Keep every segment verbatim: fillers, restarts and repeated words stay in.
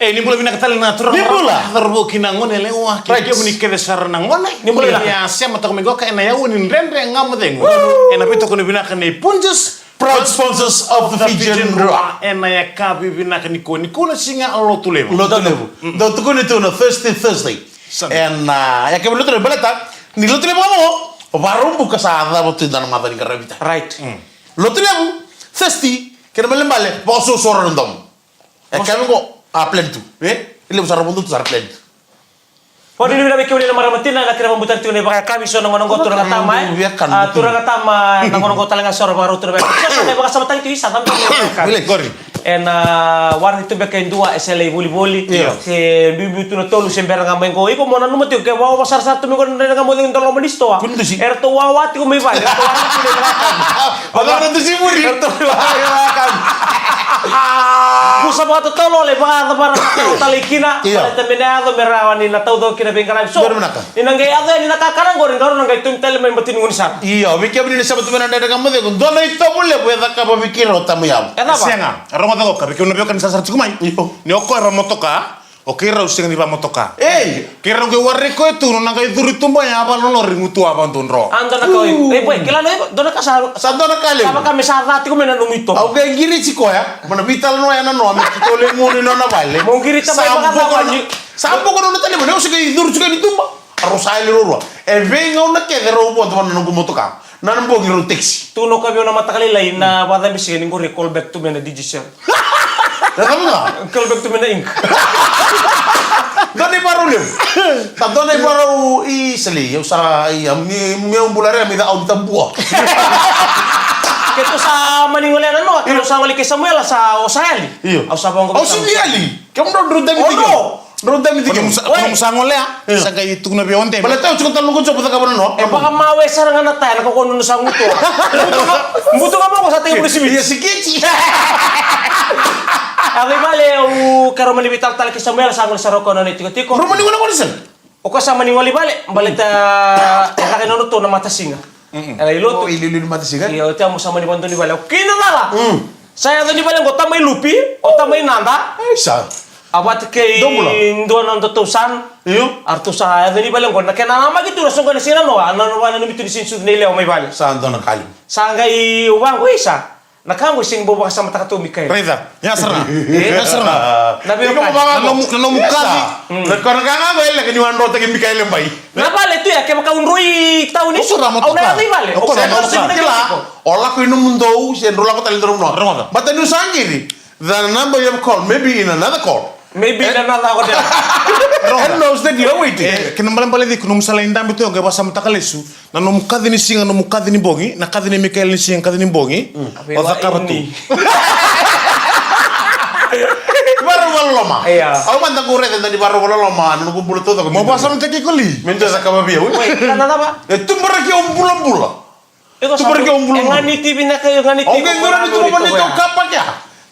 E, ni bula vinaka tale na turaga. Ni bula. Cauravou kei na gone yalewa, kei kemuni kece sara na gone. Ni bula vinaka. Ia, sema toka mai qoka ena yaua ni Dredre Ga Mo Cegu. Ena veitokoni vinaka nei Punjas, proud sponsors of the Fijian Drua. Ena yakavi vinaka nikua, nikua na siga Lotulevu. Lotulevu. Dau tukuni tu na Thirsty Thursday. Ena yakavi Lotulevu baleta ni Lotulevu ga mo, Vakaraubuka sa cava tu e dua na macawa ni qaravi vata. Right. Lotulevu, thirsty, kena ibalebale, vakasosoka na domo. E kaya qo, a plan tu. E? E levu sara vodo tu sara plan tu. Vakanuinui vinaka vei kemuni na marama tina, na kena vakabutani tiko na ivakayakavi, so na gauna qo turaga tama, e? A, turaga tama, na gauna qo tale ga so ra vakarau tu na veka. So na vakasamataki tu isa, tama tiko na ivakayakavi. Ena waraki tu beka e dua, e se lai volivoli. Io. Se biubiu tu na tolu, se bera ga mai qo. Iko mo nanuma tiko, ke vakaova sarasara tu mai qo na Dredre Ga Mo Cegu, dua loma ni sitoa. Kua ni dusi. Eratou wawa tiko mai vale, eratou wawa tiko mai vale. Vakadusi muri. Eratou wawa tiko mai vale. Kusa vakatotolo, lai vakacavara na tau talei kina. Io. Baleta me na yaco me rawa ni na taucoko kina veiqaravi. So, ni na qai yaco yani na kakana qori, qarauna qai tomi tale mai bati ni gaunisala. Io, vei kemuni na sema tu mai na Dredre Ga Mo Cegu, dua na itovo levu e cakava vei keirau, tama yavu. E cava? Sega, rogoca qoka, vei kemuni na veiwekani sarasara tiko mai. Io. Ni o koya era motoka, o keirau sega ni vamotoka. Ei! Keirau qai waraki koya tu, nona qai curu i tuba ya, a vakalolori gutuwa vakadua dro. A dua na ka o iko. Ei, boy, kila na iko, dua na ka sa, sa dua na ka levu. Sa vaka me sa ca tiko mai na nomu itovo. Au qai qiriti koya, mo na veitalanoa ya na noa, me keitou lai gunu i nona vale. Mo qirita mai vakacava ni. Sa boko nona talevoni, au se qai curu tiko yani i tuba. A rau sa yali ruarua. E veigauna kece rau vodo vua na noqu motoka. Na bogi rau taxi. Tu na ukavi au na mataka lailai na vakacabe siga ni qori e call back tu mai na Digicel. Na cava ga? Call back tu mai na ink. Dua na ivarau levu. Sa dua na ivarau i Salei, au sa, i, a, mi, mi au bula rea, mi ca au tabua. Keitou sa mani gole na noa, keitou sa gole kei Samuela sa o sa yali. Io. Au sa vaqo. Au sa yali. Kemudrau drau dami tiko. Drau dami tiko. Ko na musa, ko na musa golea. Io. Sa qai tukuna vei au o Demi. Baleta au tiko tale noqu job cakava na noa. E vakamawe sara ga na taya na kakua nona sa gutuwa. Butu ga moko sa teki bula sivi. Ia sikiti. A vei vale au kero mani vitalatala kei Samuela sa gole sara o koya nona itikotiko. Rau mani gole gole sara. O koya sa mani gole i vale, baleta e caka e nona tou na matasiga. Era i lotu. O, i liuliu ni matasiga. Io, o tei au mo sa mani vadonu i vale. O kina cala. Sa yaco ni vale qo tamai Lupi, o tamai Nada. Ai sa. A vata kei dua na nodatou san. Io. A ratou sa yaco ni vale qo na kena namaki tu na soqo na siga na noa, na noa na mitu ni siga ni sucu nei lewa mai vale. Sa dua na kali. Sa qai vaqo isa. Na ka qo e sega ni bau vakasamataka tu o Mikaele. Raica, ya sara ga. E? Ya sara ga. Na veiwekani. Na nomu, na nomu kaci. Na ka, na ka ga qo e leqa ni wadrotaki Mikaele bai. Na vale tu ya, kevaka au droi tauni. Au na yaco i vale. Au na yaco i vale. O lako i nomudou, se drau lako tale i nomudou. Rogoca. But niu sa qiri, the number you have called, maybe in another call. Maybe in another hotel. Rogoca. And knows that you are waiting. E, kena balebale tiko nomu sa lai dabe tu, qai vakasamataka lesu. Na nomu kaci ni siga, nomu kaci ni bogi, na kaci ni Mikaele ni siga, kaci ni bogi. O cakava tu. Vakarau vakaloloma. Ia. Au mada qu raica da ni vakarau vakaloloma, na noqu bula taucoko. Mo vakasamataki iko li. Me dua cakava vei au. Wait, na cava? E tubaraki au bulabula. Tubaraki au bulabula. E ganiti vinaka, e ganiti. Au qai dua na tuba mani tau kapa kea.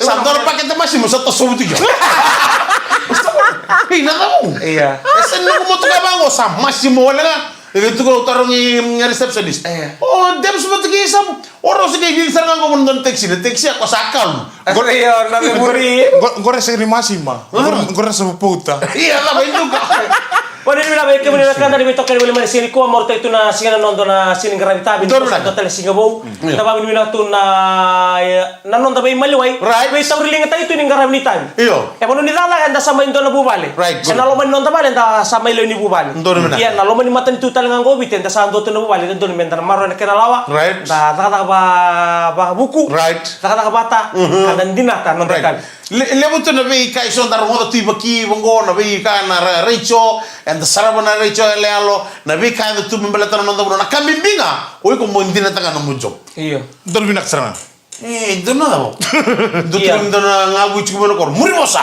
Sa dua na pakete masima sa toso vuti kea. Ei, na cava? Ia. E sa ni noqu motoka vaqo sa masima wale ga. E qai tuku au tarogi a receptionist. E. O, Debs vata kei Samu. O rau se qai qai sara ga qo mo na dua na taxi, na taxi a ko sa kalu. Qore ia na memori. Qore se ni masima. Qore sa vapouta. Ia, cava i duka. Vakanuinui vinaka vei kemuni na ka da ni veitokani voli mai na siga nikua, marautaki tu na siga na noda na siga ni qaravi tavi. Donu vinaka. Dua tale siga vou. Da vakanuinui vinaka tu na, e, na noda veimaliwai. Right. Veitauriligataki tu ni qaravi ni tavi. Io. E vanua ni cakacaka eda sa mai dua na vuvale. Right, good. Se na loma ni noda vale eda sa mai lewe ni vuvale. Donu vinaka. Ia na loma ni matanitu tale ga qo Viti eda sa dua tu na vuvale, eda donu meda na maroroya na kena lawa. Right. Da cakacaka va, vakavuku. Right. Cakacaka vata. Mhm. Ka da dinata na noda itavi. Right. Le, levu tu na veika eso da rogoca tu i vaki vaqo, na veika na ra, retio, eda sarava na retio yaloyalo, na veika e yaco tu me baleta na noda vanua, na ka bibi ga, o iko mo dinata ga na nomu job. Io. Donu vinaka sara ga. E, donu na cava? Donu tiko, donu na gavu tiko mai na koro. Muri vosa.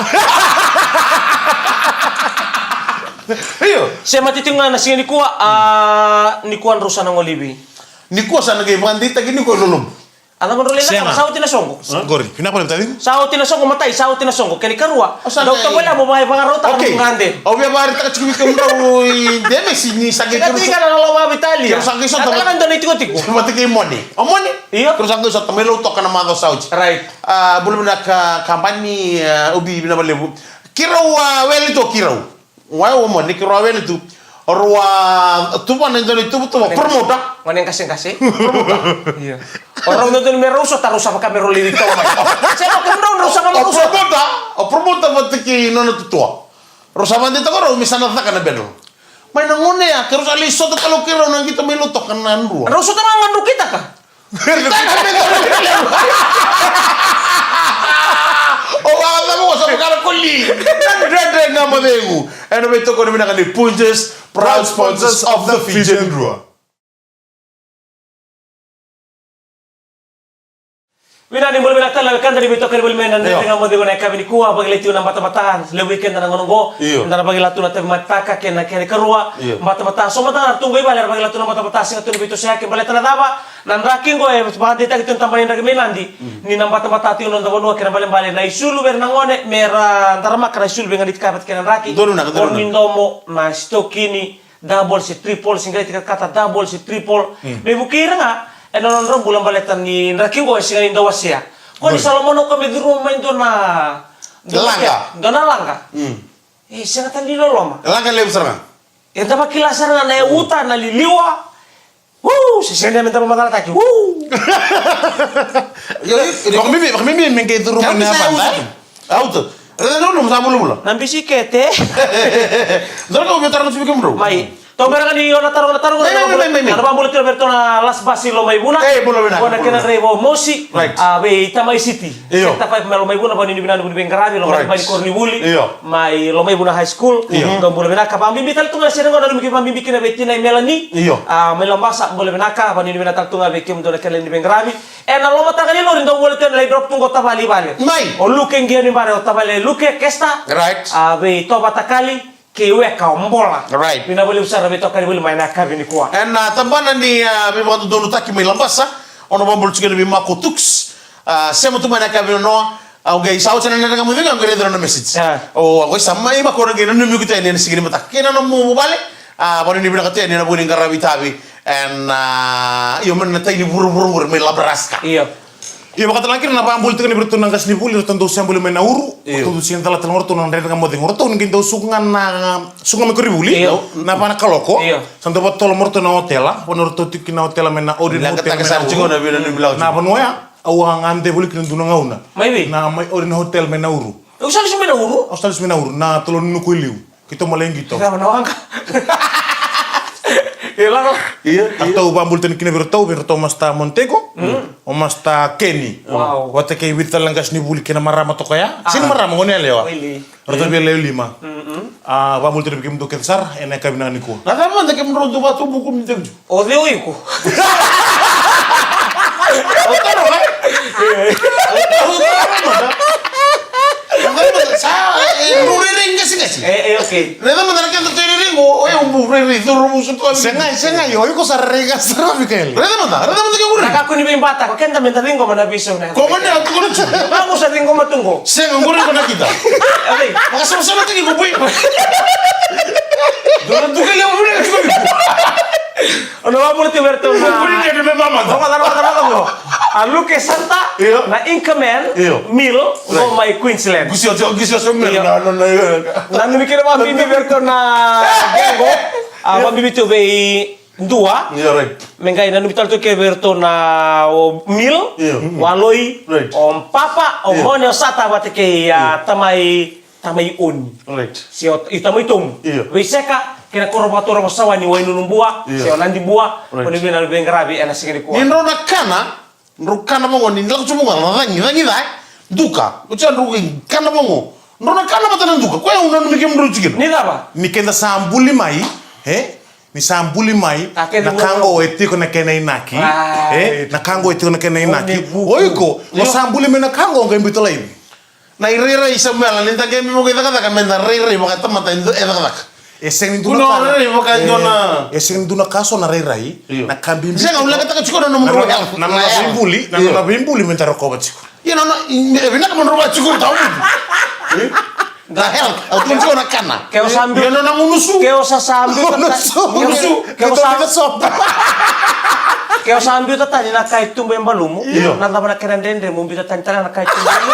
Io. Se mate tiko ga na siga nikua, a, nikua drau sa na gole i vei? Nikua sa na qai vakadeitaki nikua e lolobu. A cava drau lai cakava, sa oti na soqo. Qori, vinaka vakalevu taciqu. Sa oti na soqo, matai, sa oti na soqo. Kena ikarua, dau tovolea mo mai vakarautaka na nomu gade. Au via vakaraitaka tiko vei kemudrau i Demesi ni sa qai kemudrau sa qai sota. Kemudrau sa qai sota. Vata kei Mone. O Mone? Io. Kemudrau sa qai sota mai Lautoka na macawa sa oti. Right. A, bula vinaka kabani, a, Ubi, vinaka vakalevu. Kirau a wele tu kirau. Wai o mo ni kirau a wele tu. Rau a tuvana e dua na ituvatuva. Promoter. Gone qaseqase. Promoter. Io. O rau dodonu me rau sota rau sa vaka me rau lai tau mai. Se o rau rau sa vaka me rau sota. O promoter, o promoter vata kei nona tutua. Rau sa vakadeitaka rau me sa na caka na belo. Mai na gone ya, ke rau sa lai sota tale o keirau na qito mai Lautoka na drua. Rau sota ga ga drau kitaka. O vaka cava o sa vaka na koli. Na dredre ga mo cegu. Ena veitokoni vinaka ni Punjas, proud sponsors of the Fijian Drua. Vinaka ni bula vinaka tale na wekada ni veitokoni voli mai na dredre ga mo cegu ena yakavi nikua, vakilai tiko na batabata, levu vei keda na gauna oqo. Io. Eda na vakila tu na tauvimate kei na kena ikarua. Io. Batabata, so mada ga na tu qo i vale era vakila tu na batabata, sega tu ni veitosoyaki, baleta na cava, na draki qo e vakadeitaki tu na tabana ni draki mai Nadi. Mm. Ni na batabata tiko na noda vanua kei na balebale na isulu vei ira na gone, me ra daramaka na isulu veiganiti ka vata kei na draki. Donu na, donu na. O ni domo na sitokini, double se triple, se qai tiko kata double se triple. Mm. Me vukei ira ga ena nodra bula baleta ni draki qo e sega ni dau wasea. Ko ni sa lomana o koya me curuma mai dua na, dua na laga. Dua na laga. Mm. E sega tale ni loloma. Laga levu sara ga. Eda vakila sara ga na uta, na liliwa. Uu, se sega ni me dau mamacalataki. Uu. Io, io, io. Vakabibi, vakabibi me qai curuma na yavana. Auta. Raica na nomu sa vulavula. Na bisikete. Dou na via tara na tiko kemudrau. Mai. Tou bera ga ni o na taro, na taro. Mai, mai, mai, mai, mai. Na vakabula tiko vei iratou na Las Basi Lomaivuna. Ei, bula vinaka. Ko na kena draiva o Mosi. Right. A, vei Tamai City. Io. Sector five mai Lomaivuna, vakanuinui vinaka na vuli veiqaravi, loma mai ni koronivuli. Io. Mai Lomaivuna High School. Io. Dou bula vinaka, vakabibi tale tu ga na sere qo, nanumi ke vakabibi kina vei tinai Melanie. Io. A, mai Labasa, bula vinaka, vakanuinui vinaka tale tu ga vei kemudou na kena lewe ni veiqaravi. Ena lomataka ni lori dou voli tu ena lai drop tu qo tavale i vale. Mai. O Luke Qionibare, o tavale Luke Kesta. Right. A, vei Tovatakali kei Weka o Bola. Right. Vinaka vakalevu sara veitokani voli mai na yakavi nikua. Ena, a, tabana ni, a, veivakadodonutaki mai Labasa, o na vakabula tiko na veimako Tuks. A, sema tu mai na yakavi nikua. Au qai sa oti na dredre ga mo cegu, au qai raica na message. A. O, au qai sa mai mako, au qai nanumi iko tu yani ena siga ni mataka. Kei na nomu vale, a, vakanuinui vinaka tu yani ena vuku ni qaravi tavi. Ena, a, io, mai na tai ni vuravura mai Nebraska. Io. Io, vakatalega kina na vakabula tiko ni vei iratou na qasenivuli, iratou dau se buli mai Nauru. Io. Ratou dau se cala tale ga o ratou na dredre ga mo cegu. O ratou ni qai dau suka ga na, suka ga mai koronivuli. Io. Na va na kaloko. Io. Sa dau vakatotolo mai o ratou na otela. Vanua ratou tiko kina na otela mai na Odin Hotel mai Nauru. Na vanua ya. Au a gade voli kina dua na gauna. Mai vei? Na mai Odin Hotel mai Nauru. Au sa lesu mai Nauru? Au sa lesu mai Nauru, na tolo nuku i liu. Keitou malai qito. Cava na waqa? E lako. Ia, ia. Ratou vakabula tani kina vei iratou, vei iratou o Master Montego. Mm. O Master Kenny. Wow. Vata kei Viti tale na qasenivuli kei na marama toka ya. Ah. Sega ni marama, gone yalewa. Really? Ratou via lewe lima. Mm-mm. A, vakabula tani vei kemudou kece sara ena yakavi nikua. Na cava mada kemudou dau vakatubu kumi tiko? O cei o iko? O taro, e? O taro mada. O taro mada. Sa, e, rau rairai qasikasi. E, e, okay. Raica mada na keda tou rairai qo, o yau bau rairai cauravou sa tu. Sega, sega, o iko sa rairai qase sara, Mikaeli. Raica mada, raica mada ke qori. Na kakua ni veibataka, o keda meda ciqoma na veisau na. Ko gone a tukuna tu. Vakamu sa ciqoma tu qo. Sega, qori ko na kita. Alright. Vakasavasavataki ko boi. Dou na tukali au vuna ka tukali. O na vakabula tiko vei iratou na. Ko boi ni ena me mamada. Rogoca, rogoca, rogoca qo. A Luke Santa, io, na Inkaman, io, Mill, qo, right, mai Queensland. Qusio, qusio, qusio, io, na, na, na, io. Nanumi kina vakabibi vei iratou na qo. A, io, vakabibi tiko vei dua. Io, right. Me qai nanumi tale tu ke vei iratou na o Mill, io, o Aloi, right, o Papa, o, io, Mone, o Sata vata kei, a, io, Tamai, Tamai Oni. Right. Se o, i Tamai Tomu. Io. Veiseka, kei na koro vakaturaga o Sawani, o Wainunubua, io, se o Nadibua, right, o ni via na veiqaravi ena siga nikua. Ni drau na kana, drau kana vaqo, ni lako tu vaqo, na cagi, cagi ca, e? Duka. Oti ya drau kana vaqo. Drau na kana vata na duka. Koya au nanumi kemudrau tiko kina. Ni cava? Ni keda sa buli mai, e? Ni sa buli mai, na ka qo e tiko na kena inaki. Right. E, na ka qo e tiko na kena inaki. O iko, o sa buli mai na ka qo, qai biuta laivi. Na irairai Samuela, ni da qai mai vakaicakacaka, me da rairai vakatamata e cakacaka. E sega ni dua na ka. Kuna rairai vaka e dua na. E sega ni dua na ka so na rairai. Io. Na ka bibi. Sega, au leqataka tiko na nomu health. Na nona veibuli, na nona veibuli me da rokova tiko. Io, na, na, e vinaka mo drau vaka tiko tawa. Na health, au tukuna tiko na kana. Ke o sa biu. Io, na, na gunusu. Ke o sa sa biu. Gunusu. Ke o sa. Ke o sa biuta tani na kai tubu e balumu. Io. Na cava na kena dredre mo biuta tani tale na kai tubu e balumu.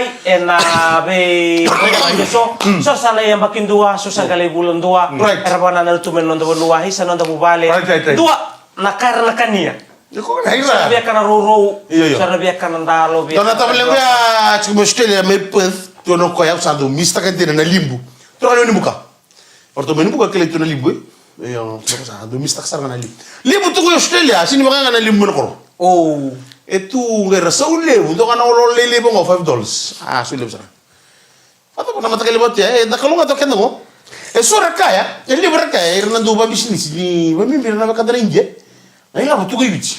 qai ena vei so, so sa lai yabaki dua, so sa qai lai vula dua. Right. Era vakanananu tu mai na noda vanua, isa noda vuvale. Right, right, right. Dua na ka era na kania. Io, ko na ira. Sa na via kana rourou. Io, io. Sa na via kana dalo, via. Dua na tavalequ ya tiko mai Australia, mai Perth. Tu na koya au sa dau misitaka dina na libu. Turaga ni Wainibuka. O ratou mai Wainibuka kilai tu na libu, e? Io, sa dau misitaka sara ga na libu. Libu tu ko Australia, sega ni vaka ga na libu mai na koro. O. E tu qai ra sau levu, dua ga na olo lailai vaqo, five dollars. A, sau levu sara. Vata na mataqali vatu ya, e, da kalougata o keda qo. E so ra kaya, e levu ra kaya, ira na dau vabisinisi ni vabibi ira na wekada na India. Na ilavo tu qo i Viti.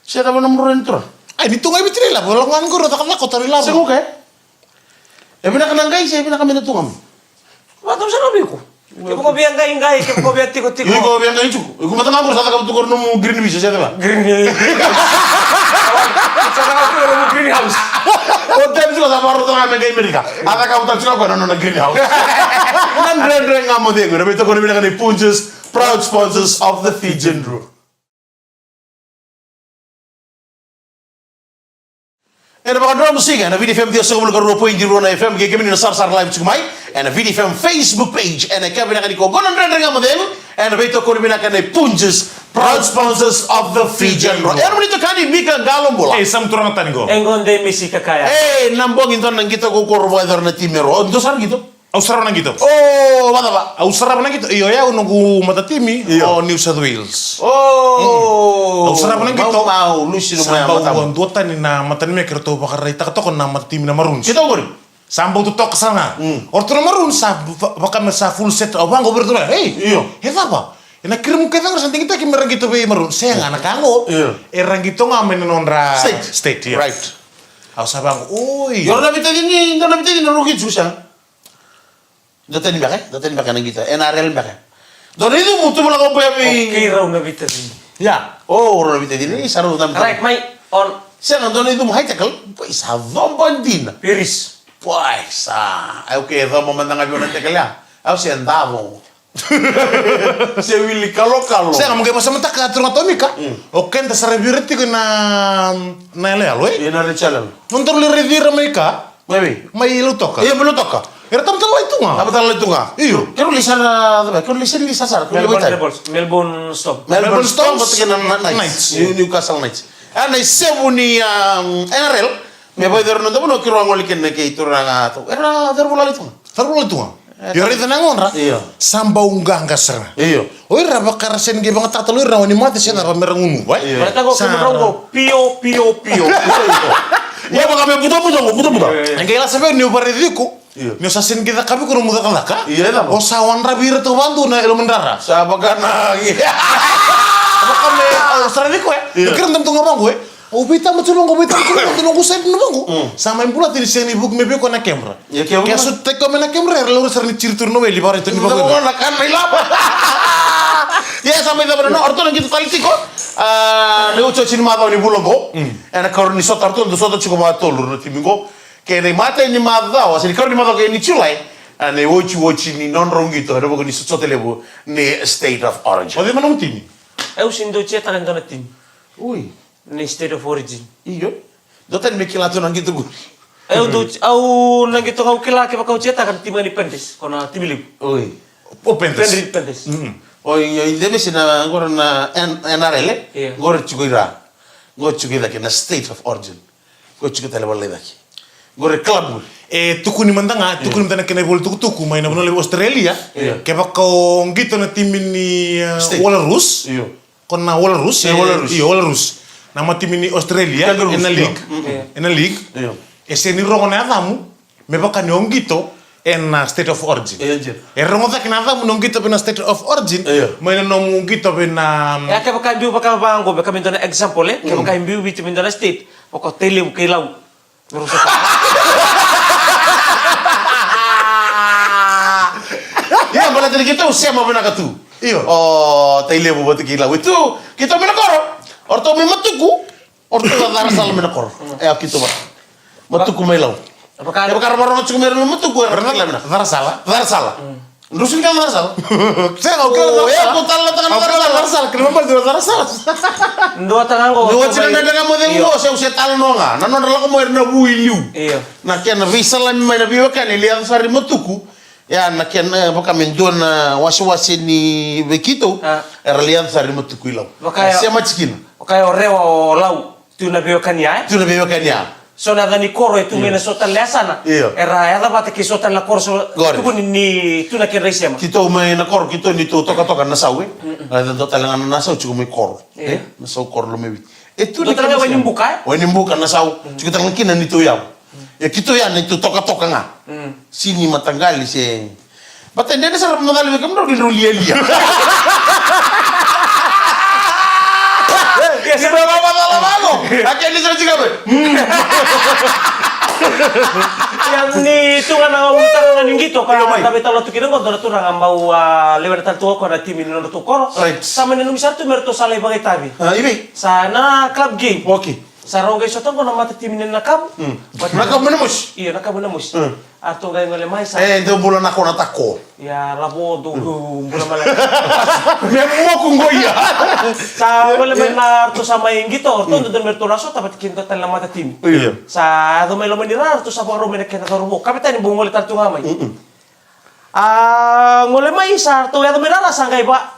Se cava na murore ni turaga? Ai, ni tu ga i Viti na ilavo, lako ga qori o cakacaka o taura ilavo. Sega o kaya. E vinaka na qai, se vinaka me na tu ga mai. Vata sara vei iko. Kevaka o via qai, qai, kevaka o via tiko, tiko. Iko via qai tiko. Iko mata ga qori sa cakava tu qori nomu green visa, se cava? Green. Sa cakava tu nomu greenhouse. O Dave tiko sa vakarota ga me qai Amerika. A cakava tale tiko ga na nona greenhouse. Na Dredre Ga Mo Cegu, na veitokoni vinaka ni Punjas, proud sponsors of the Fijian Drua. Ena vakadromu siga ena Viti F M ciwasagavulu ka rua poidi rua na F M, kei kemuni na sarasara live tiko mai ena Viti F M Facebook page. Ena ka vinaka ni ko qo na Dredre Ga Mo Cegu, ena veitokoni vinaka ni Punjas, proud sponsors of the Fijian Drua. Ena mani tokani Mika Qalobula. Ei, sa mu turaga tani qo. E qo de misi kakaya. Ei, na bogi dua na qito ko koro vakayacora na timi e rua. O dua sara qito. Au sarava na qito. O, vacava? Au sarava na qito. Io, o yau noqu matatimi, io, o New South Wales. O. Au sarava na qito. Mau, mau, lusi na. Sa mai bau matamu. Dua tani na matanimeke ratou vakaraitaka toka na matatimi na Maroons. Qito qori? Sa bau totoka sara ga. Mm. O ratou na Maroons sa va-, vaka me sa full set. Au vaqo vei ratou na, ei, io, e cava? Ena kirimu kece ga sa digitaki me ra qito vei Maroons. Sega, na ka qo. Io. Era qito ga mai na nodra state. State, io. Right. Au sa vaqo, oi. Io, na vitacini, na vitacini na rua qito sa. Dua tani beka, dua tani beka na qito. N R L beka. Dua na icumu tu vula ko boya vei. O kei rau na vitacini. Ia. O, rau na vitacini, sa rau na vitacini. Right, mai, on. Sega, dua na icumu high tackle. Boy, sa coba dina. Piris. Boy, sa. Au ke coba mada ga vei au na tackle ya. Au se davo. Se wili kalokalo. Sega, mo qai vasamataka turaga Tomika. Mm. O keda sara vei ira tiko na, na yaloyalo, e? Io, na raici yaloyalo. Nodaru lai raici ira mai ka. Mai vei? Mai Lautoka. Io, mai Lautoka. Era tamatala lai tu ga. Tamatala lai tu ga. Io. Keirau lai sara, keirau lai sara, lai sara, keirau lai Melbourne Rebels, Melbourne Storm. Melbourne Storm, vata kei na, na Knights. Knights. Io, Newcastle Knights. A, na isevu ni, um, N R L. Me vakaicuru na noda vanua, keirau a gole kina kei turaga tu. Era, era cauravou lai tu ga. Cauravou lai tu ga. Io, raica na yagodra. Io. Sa bau qaqa sara. Io. O ira vaka ra sega ni qai vakayagataka tale o ira na wainimate se cava me ra gunuva, e? Io. Sa ra. Pio, pio, pio. Io, vaka me butobuto, butobuto. E qai lasa vei au niu vakaraici iko. Io. Niu sa sega ni qai cakava iko nomu cakacaka. Io, e cava? O sa wadravi ira tiko vakadua na yalo mai dra. Sa vaka na. Vaka me, o sa raici iko, e? Io. Io, keirau dau tu ga vaqo, e? Au veitaba tu vaqo, veitaba tu vaqo, tu noqu side na vaqo. Mm. Sa mai bula tini sega ni vuki mai vei koya na camera. Ia, ke a sotaki koya mai na camera, era laurai sara ni tiri tu na weli, vakaraici tu ni vaqo. Vaqo na ka mai lava. Ia, sa mai cava na, o ratou na qito tale tiko. A, na iotioti ni macawa ni vula qo. Mm. Ena karua ni sota, o ratou dau sota tiko vakatolu na timi qo. Kei na imatai ni macawa, se ni karua ni macawa kei ni July. A, na iotioti ni nodrau qito, ena vuku ni sotasota levu ni State of Origin. O cei mai nomu timi? Au sega ni dau cheer-taka e dua na timi. Ui. Ni State of Origin. Io. Dua tani me kila tu na qito qori. Au dau, au na qito ga au kila kevaka au cheer-taka na timi ga ni Panthers, ko na timi levu. Oi. O Panthers. Penrith Panthers. Mm. Oi, io, i de mesi na qori na N-, N R L, e? Io. Qori tiko i ra. Qori tiko i cake na State of Origin. Qori tiko tale vale i cake. Qori club qori. E tukuni mada ga, tukuni mada na kena ivola tukutuku mai na vanua levu Australia. Io. Kevaka o qito na timi ni, e, State. Wallaroos. Io. Ko na Wallaroos, e, e, Wallaroos. Io, Wallaroos. Na matimi ni Australia, Kangaroos, ena league, io. Mm, mm. Ena league. Io. E sega ni rogo na yacamu, me vaka ni o qito, Ena state of origin. E, dina. E rogo cake na yacamu na qito vei na state of origin. Io. Mai na nomu qito vei na, mm, e, kevaka e biu vaka vaqo, me ka me dua na example, e? Kevaka e biu Viti me dua na state, vaka o Tailevu kei Lau. Me rau sa. Ia, baleta ni keitou sema vinaka tu. Io. O Tailevu vata kei Lau. E tu, keitou mai na koro. O ratou mai Matuku. O ratou a Carasala mai na koro. E a keitou vata. Matuku mai Lau. Vaka- Kevaka ra vakarorogo tiko mai ra mai Matuku, era kila vinaka. Carasala. Carasala. Drau sega ni kila Carasala. Sega, au kila Carasala. O, e, ko tale na tagane Carasala. Carasala, kila mai Carasala. Dua tagane qo. Dua tiko na tagane mo cegu qo, se u se talanoa ga. Na nodra lako mai era na vu i liu. Io. Na kena veisalami mai na veiwekani, e lai yaco sara i Matuku. Ia, na kena, e, vaka me dua na wasewase ni vei keitou, a, era lai yaco sara i Matuku i Lau. Vaka e, sema tiko kina. Vaka e o Rewa o Lau. Tu na veiwekani ya, e? Tu na veiwekani ya. So na yaca ni koro e tu mai na so tale na yasana. Io. Era yaca vata kei so tale na koro so. Qori. Tukuni ni tu na kedra isema. Keitou mai na koro, keitou ni tou tokatoka na sau, e? Mm-mm. Era dua tale ga na sau tiko mai koro. Io. E? Na sau koro Lomaiviti. E tu na koro isema. Dua tale ga Wainibuka, e? Wainibuka na sau. Mm. Tiko tale ga kina ni tou yavu. E keitou ya ni tou tokatoka ga. Mm. Sega ni mataqali se Bata dede sara macala vei kemudrau ni drau lialia. Ia, ni drau macala vaqo. A kena ni sara tiko mai. Ia, ni tu ga na ulutaga ga ni qito ka, io, mai, na veitalanoa tu kina qo, dua na turaga bau, a, lewena tale tu o koya na timi ni nodratou koro. Right. Sa mani nanumi sara tu me ratou sa lai vakaitavi. A, i vei? Sa na club game. Okay. Sa rau qai sota qo na matatimi ni Nakavu. Mm. But Nakavu mai Namosi? Io, Nakavu mai Namosi. Mm. A ratou qai gole mai sa. E, dou bula na ko na tako. Ia, lavo dou bula mai. Me moku qo ia. Sa gole mai na ratou sa mai qito, ratou dodonu me ratou na sota vata kei dua tale na matatimi. Io. Sa yaco mai loma ni ra, ratou sa vakarau mai na kena cauravou. Kavetani bau gole tale tu ga mai. Mm-mm. A, gole mai sa ratou yaco mai na ra sa qai va.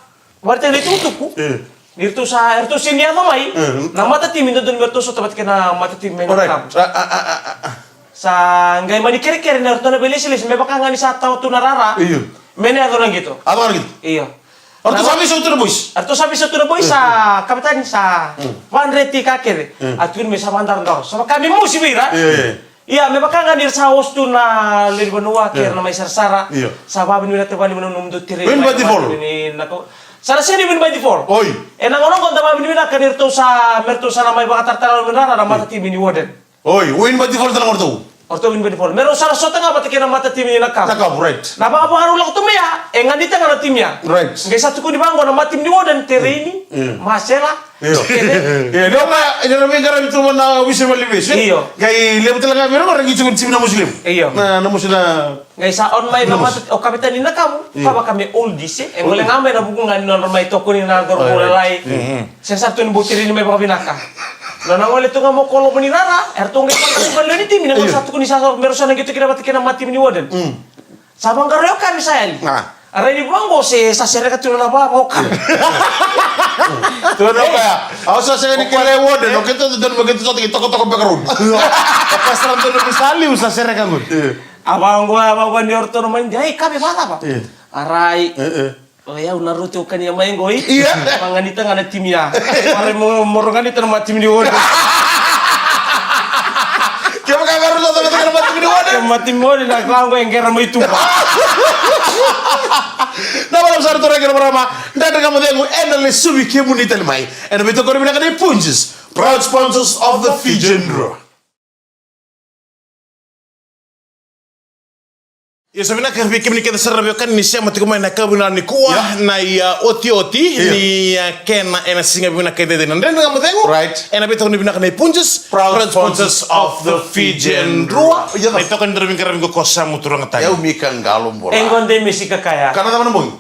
Varita na itukutuku. E. Ni ratou sa, ratou sega ni yaco mai. E. Na matatimi dodonu me ratou sota vata kei na matatimi mai na club. Alright. A, a, a, a, a. Sa qai mani kerekere na ratou na veilesilesi me vaka ga ni sa tawa tu na rara. Io. Me na yaco na qito. Yaco na qito. Io. Ratou sa veisau tu na boys. Ratou sa veisau tu na boys, sa kavetani sa. Mm. Vadreti ka kece. Mm. A tukuni me sa vadarodaro. Sa vaka me mosi vei ira. Io, io. Ia, me vaka ga ni ra sa osi tu na lewe ni vanua, ke ra na mai sarasara. Io. Sa vavinavinaka tale vale na nomudou tere. Win by default. Sa ra sega ni win by default. Oi. Ena gauna qo da vavinavinaka ni ratou sa, me ratou sa na mai vakataratara na rara na matatimi ni Warden. Oi, win by default tale ga o ratou. O ratou win by default. Me rau sa na sota ga vata kei na matatimi ni Nakavu. Nakavu, right. Na vakavakarau lako tu mai ya, e ganita ga na timi ya. Right. Qai sa tukuni vaqo na matatimi ni Warden, Tereini, Masela, Io. Kece. Io, dou ga, ena veiqaravi tu na Wise Valivesu. Io. Qai levu tale ga vei ira, raici tiko na timi na Muslim. Io. Na, na Muslim na. Qai sa on mai na mata, o kavetani Nakavu, io, ka vaka me oldies, e. E gole ga mai na vuku ga ni nodra mai tokoni na cauravou lalai. Mhm. Sega sara tu ni bau tereini mai vakavinaka. Na, na gole tu ga mo kolo mani rara, eratou qai vaka tu ga lewe ni timi, na gole sa tukuni sa, me rau sa na qito kina vata kei na matatimi ni Warden. Mm. Sa vaqara o Kami sa yali. A. A rai ni vaqo se sa sereka tu na vava o Kami. Tu na koya. Au sa sega ni kere Warden, o keitou dodonu me keitou sa tiki tokatoka beka rau. O koya sa dodonu me sa liu sa sereka qori. A vaqo, a vaqo ni o ratou na mai, ei, Kami, vacava? A rai. O yau na roti o kania mai qo, i? Ia. Vaganita ga na timi ya. Varai mo, mo roganita na matatimi ni Warden. Kevaka ga rau sa cakacaka na matatimi ni Warden. Ke matatimi ni Warden, na ka qo e qera mai tuba. Na balavu sara, turaga kei na marama, Dredre Ga Mo Cegu ena lesuvi kemuni tale mai. Ena veitokoni vinaka nei Punjas, proud sponsors of the Fijian Drua. Ia, sa vinaka vei kemuni kece sara na veiwekani ni sema tiko mai na yakavi vinaka nikua, ia, na, ia, otioti, ia, ni, ia, kena ena siga vinaka edaidai na Dredre Ga Mo Cegu. Right. Ena veitokoni vinaka nei Punjas, proud sponsors of the Fijian Drua. Ia, na itokani ni veiqaravi qo ko Samu Turagatani. Au Mika Qalo Bola. E qo dei me si kakaya. Kana cava na bogi?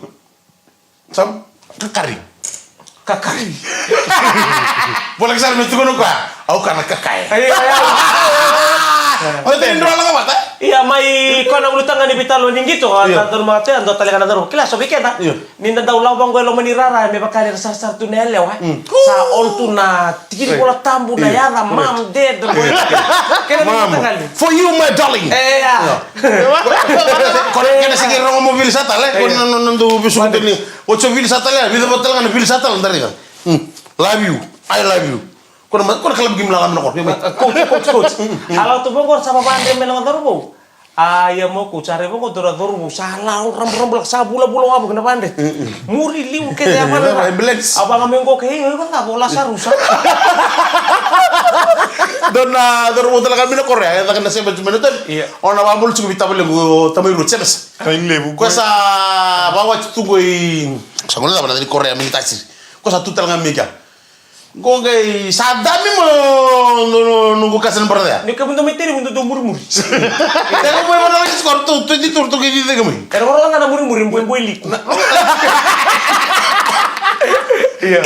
Sam? Kakari. Kakari. Bola ki sara me tukuna o koya, au kana kakari. Ai, ai, ai. O teni dro laka vata. Ia, mai koya na ulutaga ni veitalanoa ni qito, ia, a dodonu mada, dua tale ga na cauravou. Kila, so vei keda. Ia. Ni da dau lako vaqo e loma ni rara, me vaka ni ra sarasara tu na yalewa, e. Mm. Sa on tu na tiki ni, ia, Vola Tabu, na, ia, yaca, ia, mom, dad, boy. Ia. Kena ni, mam, mataqali. For you, my darling. E, ia. Ia. Ko na kena sega ni rogo mo vili sa tale, ko na, na, na dau vesuka tale. Oti o vili sa tale, vica vata tale ga na vili sa tale, da raica. Mm. Love you. I love you. Ko na ma-, ko na kalaba kimi laga me na koro. Coach, coach, coach. Mm, mm. A lako tu vaqo sa vavadre me laga cauravou. A, ia mo ko tsare voko dora doro sa la rabu rabu la sa bula bula wa na vande. Muri liu ke ya vale. Ambulance. A vanga me go ke, e, e, vanga vola sa rusa. Dona doro mo tala ka mina kore, e, taka na sebe tu mena tan. Ia. Ona wa bulu tu vitava le go tamai ru tsebe. Ai levu. Ko sa wa wa tu go i. Sa go na vana ni kore a mini taxi. Ko sa tu tala nga mika. Qo qai sa dami mo no, no, noqu cousin brother. Ni ka mundo mai teri mundo do murimuri. Tega mai mana lagi skor tu, tu di tur tu ke di tega mai. Era ora langa na murimuri, boi, boi liku. Ia.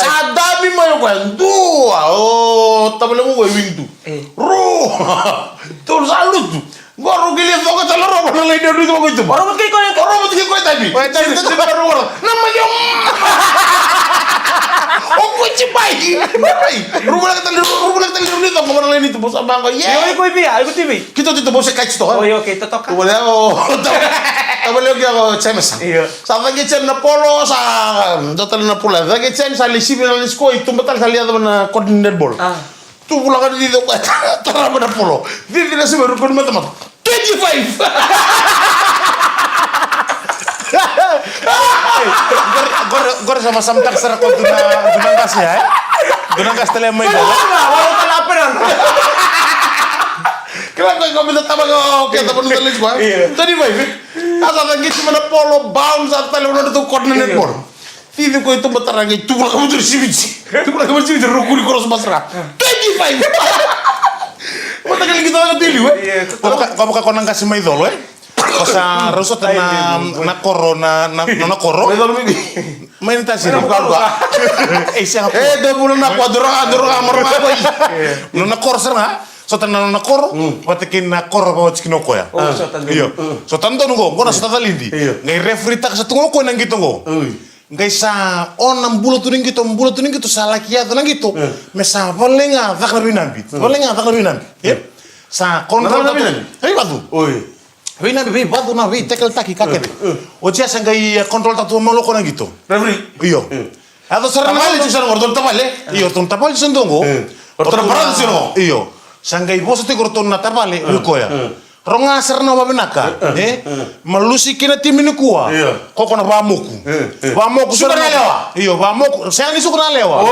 Sa dami mo yo kwa dua, o, tabale mo kwa windu. Eh. Ro. Tu sa lutu. Qo ro kili coka tale ro na lai dau tu ko itu. Oro mutki ko ya. Oro mutki ko tabi. Ko tabi. Sini sini ro ro. Na ma yo. O ko ci bai. Bai. Ro bula tale ro bula tale ro ni to ko na lai ni to bosa bango. Ye. Yo ko ibi, ay ko tibi. Kito tito bosa kai to. O yo ke to toka. Wala o. Tabale o ke o James. Iyo. Sa vangi chen na polo sa dotale na polo. Vangi chen sa lisibi na lisko itu batal sa liado na coordinate ball. Ah. Tu vula ka ni dau ka tarava na polo. Didi na sima rukun mata mata. Twenty-five. Gore, gore, gore sama sama tak sara ko duna, duna gas ya, eh? Duna gas tele mai ko. Kira ko ko minta tama ko, oke, tama nuna lagi ko. Iya. Twenty-five. Asa lagi cuma na polo bounce atale udah tu coordinate ball. Titi ko itu matara ngai tubula ka mutu sibiti. Tubula ka mutu sibiti rukuni koros masra. Twenty-five. Mata kali kita na tili we. Ko ka ko ka ko nanga si mai dolo eh. Ko sa rau sota na na koro na na na koro. Mai dolo mi. Mai ni tasi. Eh sia. Eh de bula na kwa dora dora mara ko. Na koro sara. Sota na na koro. Wata kina koro ba wata kina koya. Iyo. Sota ndo ngo ngona sota talindi. Ngai referee taka sa tungo ko na ngito ngo. Qai sa o na bula tu ni qito, bula tu ni qito, sa laki yaco na qito. Me sa vale ga caka na vinabi. Vale ga caka na vinabi. Sa control na vinabi. Vei vacu. Vinabi, vei vacu na vei tekel taki ka kece. O tia sa qai control tatu malo ko na qito. Referee. Iyo. Yaco sara na tavale. Tavale sa na tavale. Iyo, tavale sa dongo. Tavale sa dongo. Iyo. Sa qai vosa tiko tavale, koya. Roga sara na vavinaka, e? Ma lusi kina timi nikua. Koko na vamoku. Vamoku sara na lewa. Io, vamoku. Sega ni suka na lewa.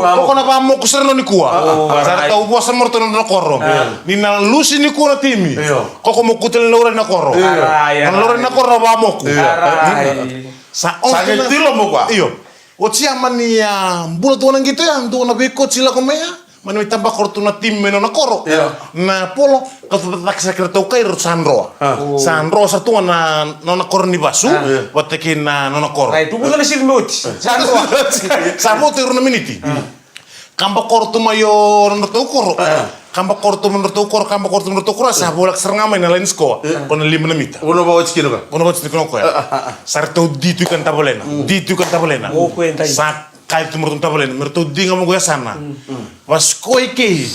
Koko na vamoku sara na nikua. Sara tau vosa maratou na koro. Ni na lusi nikua na timi. Koko mo kutele na ura na koro. Na ura na koro na vamoku. Sa on kina tilo mo kwa. Io. O tia mani a bula tu na qito ya, tu na veikoti lako mai ya. Mani mai tabaka ratou na timi mai nona koro. Na polo, ka tu cake sa kira tau kai ratou sa droa. Sa droa sa tu na nona koro ni vasu, vata kei na nona koro. Ai, tu buta na siri me oti. Sa droa. Sa vota ira na miniti. Kaba koro tu mai o nona tau koro. Kaba koro tu mai nona tau koro, kaba koro tu mai nona tau koro, sa volaka sara ga mai na line score. Ko na lima na mita. Ko na vaoti kina ka. Ko na vaoti kina koya. Sa ratou ditu i ka na tavalena. Ditu i ka na tavalena. Sa Kai tu maratou tavalena, maratou diga mo yasana. Vasikoi kei.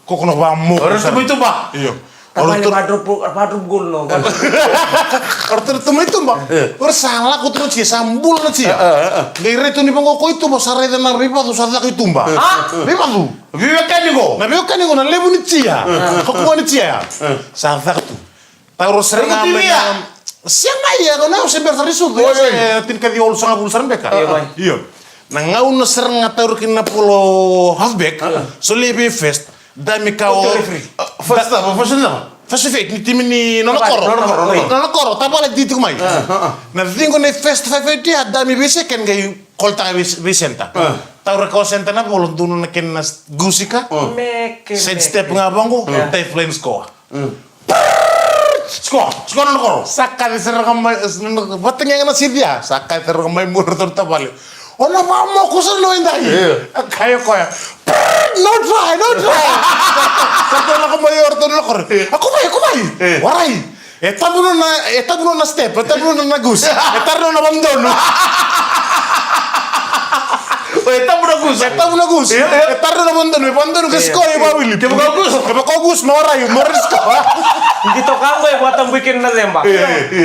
Koko na vamoku. Ora tu mai tuba. Io. Ora tu vadrop, vadrop gol no. Ora tu mai tuba. Ora sa lako tu na tia, sa bula na tia. Qai rai tu ni vaqo ko i tuba, sa raica na veivacu sa caka i tuba. Veivacu. Veiwekani qo. Na veiwekani qo, na levu ni tia. Koko ni tia. Sa caka tu. Taura sara ga mai na. Sega ia, ko na se bera sa risu. Oi, oi. Tini ka ciwa sara beka. Io. Na gauna sara ga taura kina na polo halfback. Solia vei first. Dami ka o. First na, first na. First fake ni timi ni nona koro. Nona koro. Nona koro, tavale di tiko mai. Na ciqo na first five dia, dami vei second qai koltaka vei center. Taura ka o center na polo, dua na kena gusika. Side step ga vaqo, dive line score. Score, score na koro. Sa kaci sara ga mai, vata ga na sidia. Sa kaci sara ga mai mo ratou tavale. O na vamoku sara no idai. A kaya koya. No try, no try. Sa ratou lako mai o ratou na koro. A ko mai, ko mai. Warai. E tabu nona, e tabu nona step, e tabu nona gus. E tabu nona vandonu. E tabu na gus. E tabu na gus. E tabu na vandonu, e vandonu ke score e vawili. Ke vaka gus. Ke vaka gus, no rai, no risk. Qito ka qo e vakatabui kina na ceba.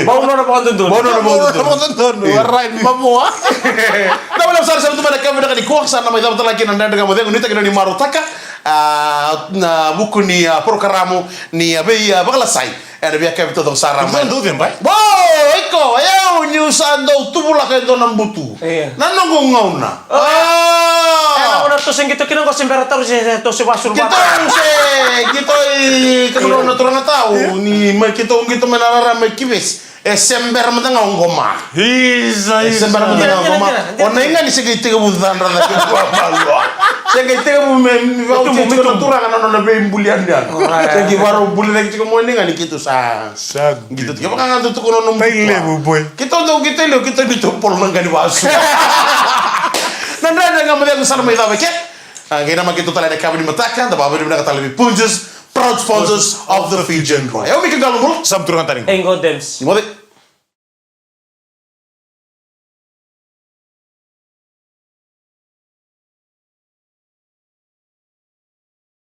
Bau nona vakadodonu. Bau nona vakadodonu. Vakadodonu, rai, mavoa. Na wale sara sara tu mai na kave na kani kua, sa na mai cava tala kina na dredre ga mo cegu, ni takina ni maro taka. A, na vuku ni a porokaramu ni a vei a vakalasai. Ena via kevitotoko sa rama. Iko dau ceba, e? Bo, iko, eu niu sa dau tuvulaka e dua na butu. Io. Na noqu gauna. Io. A. E na gauna tou se qito kina qo se bera taru se tou se vasu. Keitou se qito i kemudou na turaga tau ni mai keitou qito mai na rara mai Kivesi. E se bera mada ga o qoma. Isa, isa. E se bera mada ga o qoma. O na iga ni se qai tekivu cadra cake vua malua. Se qai tekivu me vauti tiko na turaga na nona veibuli yani yani. Se qai varau buli cake tiko mo ni ga ni keitou sa. Sa qito tiko vaka ga dou tukuna nomu. Tai levu boy. Keitou dau qito levu keitou ni tou polo na qani vasu. Na dredre ga mo cegu sara mai cava ke. A qai na ma keitou tale na kavi ni mataka da vavinavinaka tale vei Punjas. Proud sponsors of the Fijian Drua. Eu Mika Galubula. Sam Turanga Tani. Engo Dems. Ni moce.